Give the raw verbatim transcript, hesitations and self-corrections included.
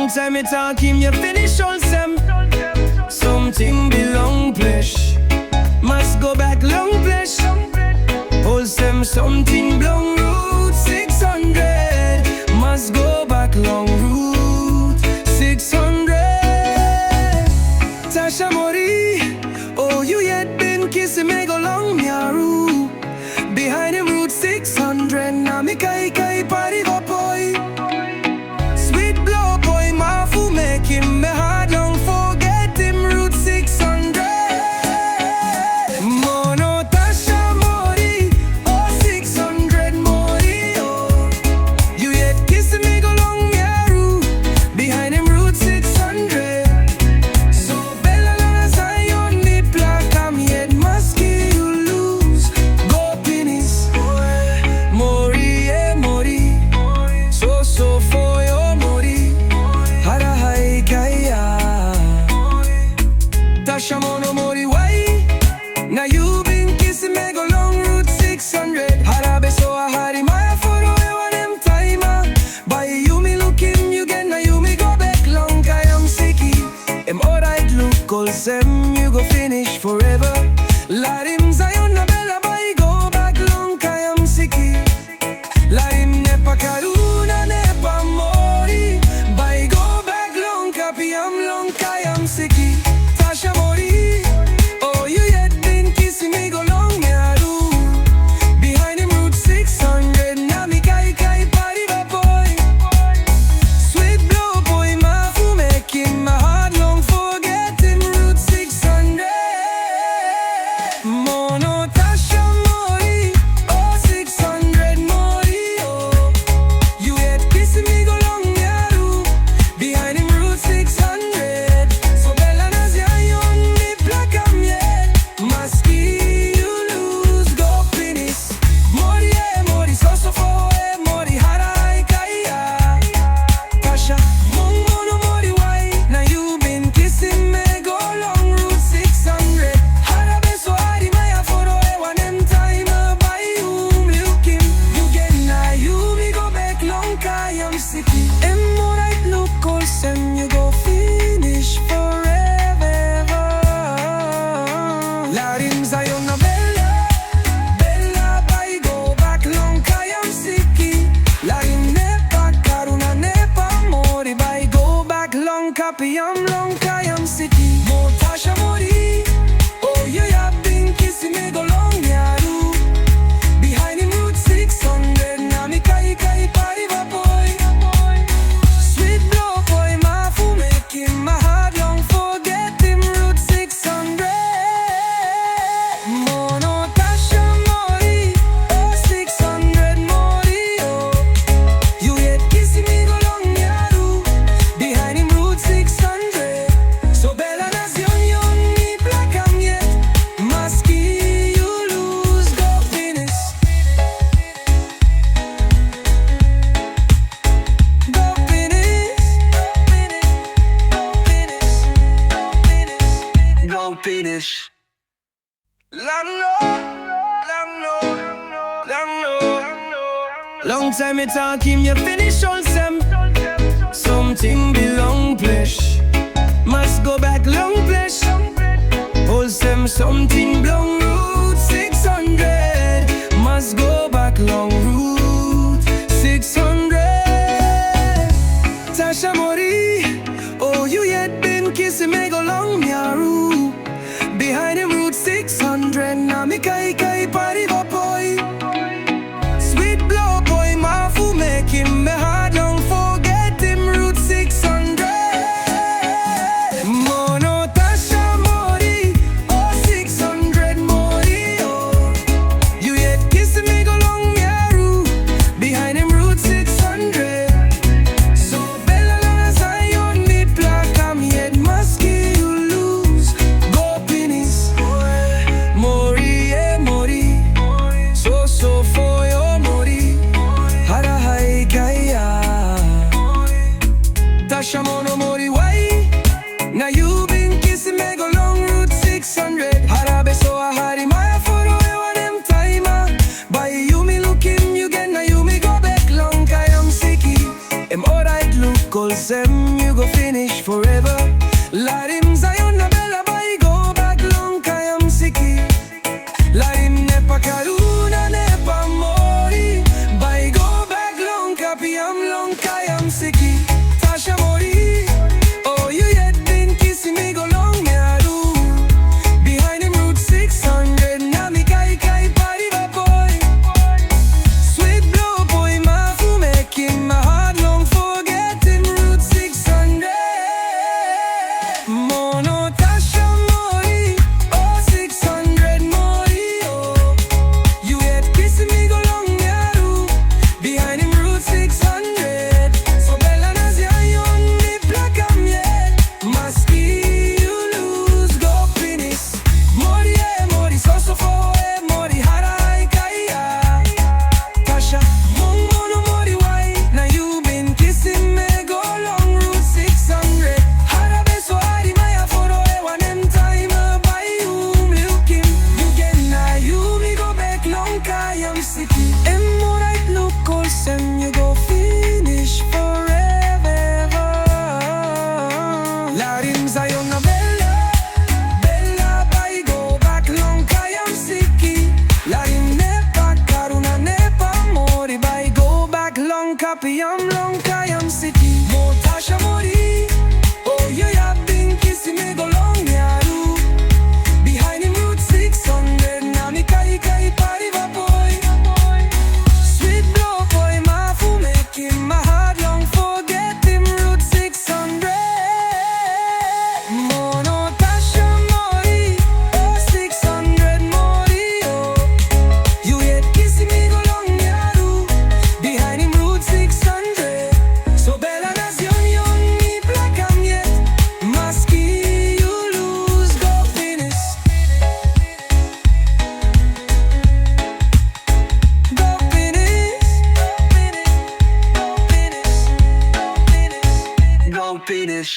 Taim mi tokim yu pinis olsem, samting bilong ples mas go bek long ples. Olsem samting bilong Rut six hundred mas go bek long Rut six hundred. Tasha Mori, o yu yet bin kisim mi go long miaru. Bihainim Rut six hundred na mi kaikai pari go poi. Swit blo poi mafu mekim mi hat long fogetim Rut six hundred. Mono Tasha Mori, o six hundred Mori, o. Yu yet kisim mi go long miaru, bihainim Rut six hundred. So bela long Zion mipla kam yet maski yu lus go pinis. Mori e Mori, so so fo yu Mori, hara hai kaia. Tasha mono Mori wai, na yu bin kisim mi go long Rut six hundred. Hara beso a hari maia foro e wanem taima. Bai yumi lukim yu gen na yumi go bek long Kaiamsiki. Em orait luk olsem yu go pinis forever. Larim Zion na bela bai go bek long Kaiamsiki. Larim Nepa Karuna Nepa Mori, bai go bek long Kapiam long Kaiamsiki. Tasha Mori, o yu yet bin kisim mi go long miaru. Bihainim Rut six hundred na mi kaikai pari go poi. Swit blo poi mafu mekim mi hat long fogetim Rut six hundred. Mono Tasha Mori, o six hundred Mori, o. Yu yet kisim mi go long miaru. Bihainim Rut six hundred. So bela na Zion mipla kam yet. Maski yu lus go pinis. Mori e Mori, so so fo e Mori, hara hai kaia. Tasha, mong mono Mori wai, na yu bin kisim mi go long Rut six hundred. Hara beso hari maia foro e wanem taima bai yumi lukim yu gen na yumi go bek long Kaiamsiki. Em orait luk olsem yu go pinis forever. Larim Zion na bela, bela bai go bek long Kaiamsiki. Larim Nepa Karuna Nepa Mori bai go bek long Kapiam long Kaiamsiki. Mo Tasha Mori, o yu yet bin kisim mi go long miaru. Bihainim Rut six hundred na mi kaikai pari go poi. Swit blo poi mafu mekim mi hat long fogetim Rut six hundred. Mono Tasha Mori, o six hundred Mori, o. Yu yet kisim mi go long miaru. Bihainim Rut six hundred. So bela na Zion mipla kam yet. Maski yu lus go pinis. Go pinis, go pinis, go pinis, go pinis. Langno, langno, langno. Long taim mi tokim yu pinis olsem, samting bilong ples mas go bek long ples. Olsem samting bilong Rut six hundred mas go bek long Rut six hundred. Tasha Mori, o yu yet bin kisim mi go long miaru. Bihainim Rut six hundred na mi kaikai pari go poi. Swit blo poi mafu mekim mi hat long fogetim Rut six hundred. Mono Tasha Mori, o six hundred Mori. Olsem yu go pinis forever. Larim Zion na Bela bai i go bek long Kaiamsiki. Larim Nepa Karuna, Nepa Mori bai i go bek long Kapiam long Kaiamsiki. Tasha Mori, o yu yet bin kisim mi go long Meru. Bihainim Route six hundred na mi kaikai pari bapoi. Swit blo boi mafu mekim mahat long fogetim Route six hundred. Mono Tasha Mori, o six hundred Mori, o. Yu yet kisim mi go long Meru. Bihainim Route six hundred. So Bela na Zion mipela kam yet. Maski yu lus go pinis. Mori e, mori sosofo e, mori hara ai kaia. Tasha, mong mono mori wai, na yu bin kisim e go long Route six hundred. Hara beso ari mai aforo e wanem taim bai yu lukim. Yu gen na yu mi go bek long Kaiamsiki. Em orait luk olsem yu go pinis forever. Larim Zion na Bela, Bela bai go bek long Kaiamsiki. Larim Nepa Karuna, Nepa Mori bai go bek long Kapiam long Kaiamsiki. Mo Tasha Mori, o yu yet bin kisim mi go long Meru. Bihainim Route six hundred na mi kaikai pari bapoi. Swit blo boi mafu mekim mahat long fogetim Route six hundred. Mono Tasha Mori, o six hundred Mori, o. Yu yet kisim mi go long Meru. Bihainim Route six hundred. So Bela na Zion, mipela kam yet. Maski yu lus go pinis. Go pinis, go pinis, go pinis, go pinis, go pinis.